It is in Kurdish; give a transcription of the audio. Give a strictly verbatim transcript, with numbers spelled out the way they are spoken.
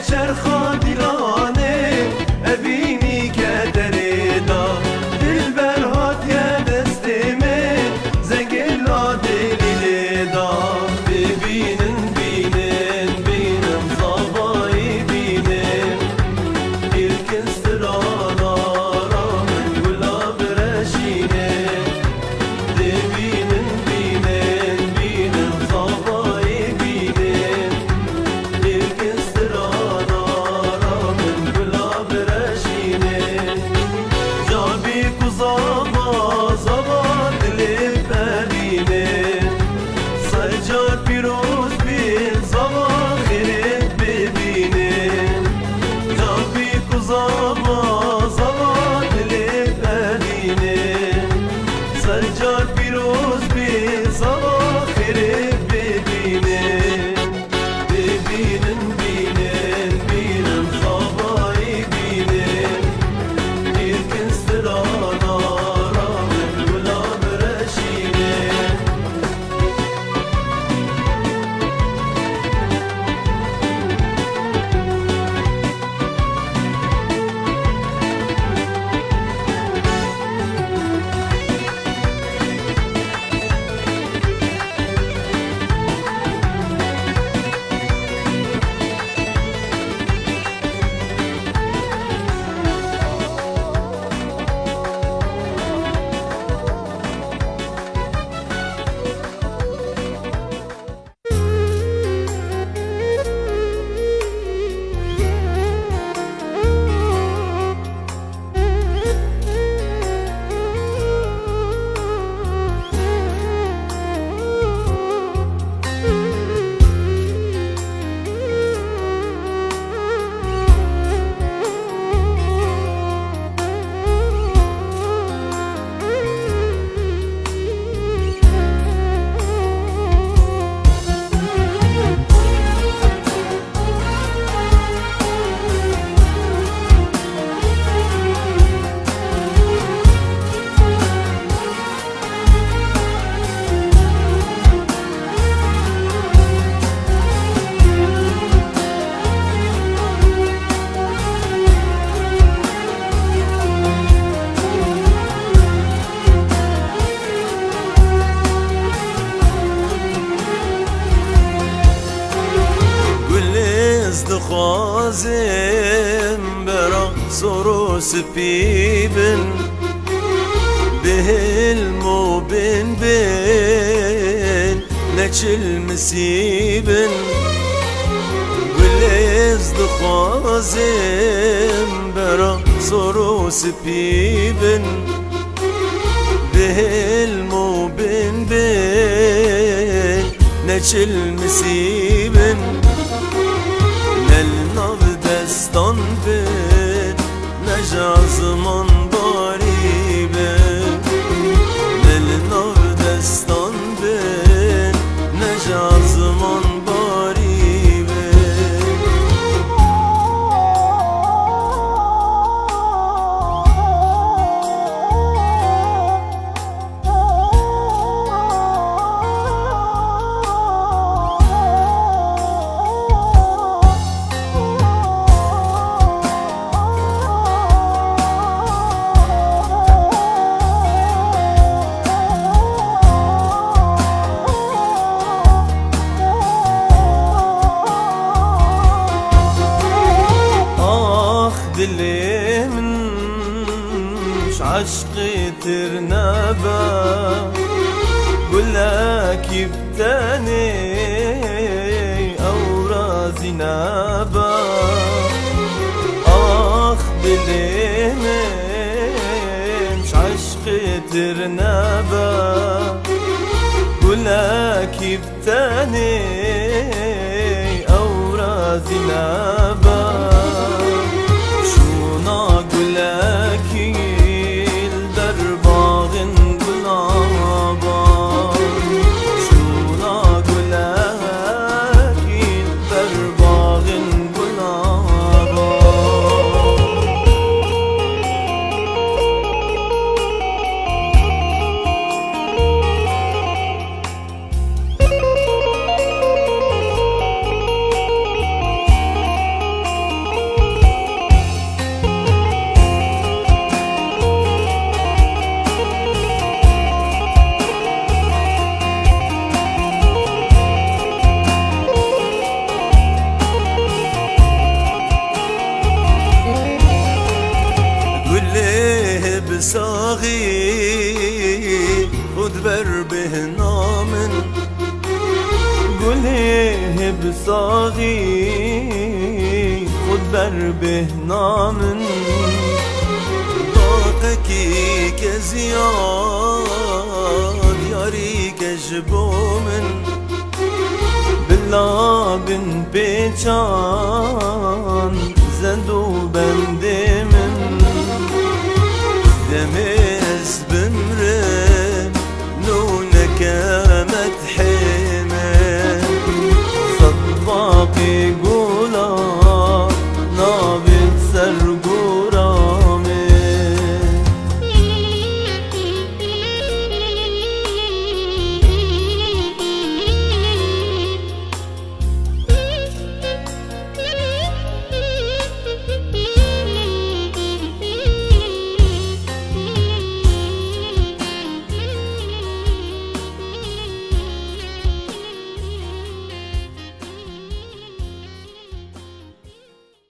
Çerxa dîlanê, evînî kederê da, dilber hatiye destê min, zengê la delîlê da. Bibînin, bînin, bînin, zavayî bînin, îlkin strana ra min gula bireşînin. Dibînin, bînin, bînin, zavayî bînin, îlkin strana ra min gula bireşînin. Cabî ku zava, zava dilê perînin, sed car pîroz bî, zava xêrê bibînin. Cabî ku zava, zava dilê perînin, sed car pîroz bî, zava xêrê bibînin. Bibînin, bînin, bînin, zavayî bînin, îlkin strana ra min gula bireşînin. Gul ez dixwazim bera sor û spî bin, bi hilm û bin bin, ne çil misî bin. Gul ez dixwazim bera sor û spî bin, bi hilm û bin bin, ne çil misî bin, ne li nav destan bin, ne ji ziman barî bin, ne li nav destan bin, ne ji ziman barî bin. Ax dilê min, ji eşq qêtir nebe, gulekî bi tenê ew razî nebe. Ax dilê min, ji eşq qêtir nebe, gulekî bi tenê ew razî nebe. Şûna gulekî li ber baxên gulaba, şûna gulekî li ber baxên gulaba. Saxî, xwe diber bêhna min. Gulê hê bi saxî, xwe diber bêhna min. Daqekî keziya, diyarî ke ji bo min. Bila bin pêçan, zend û bendê